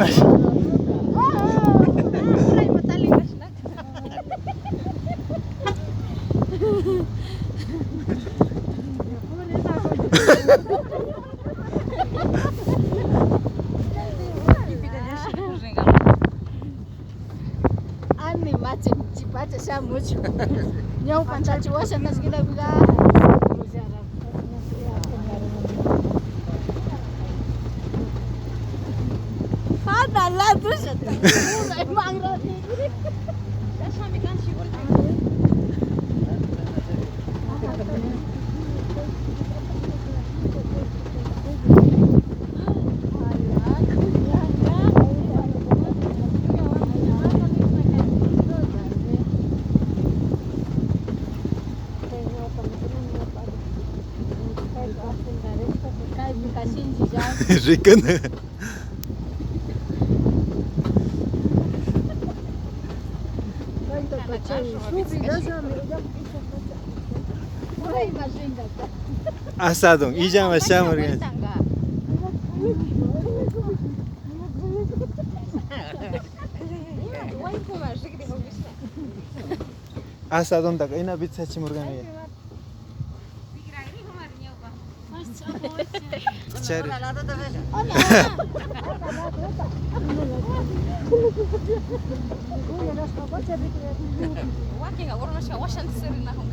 Imash. Animachi pacha shamuchu. Ñawpanchachi washa nashkinapiga. Hada ladusha. Rikuni. Asadon, illama shamurgan. Asadontaqa imapitaq chachimurqani. Chari. Wakin urmashka washan sirinahun.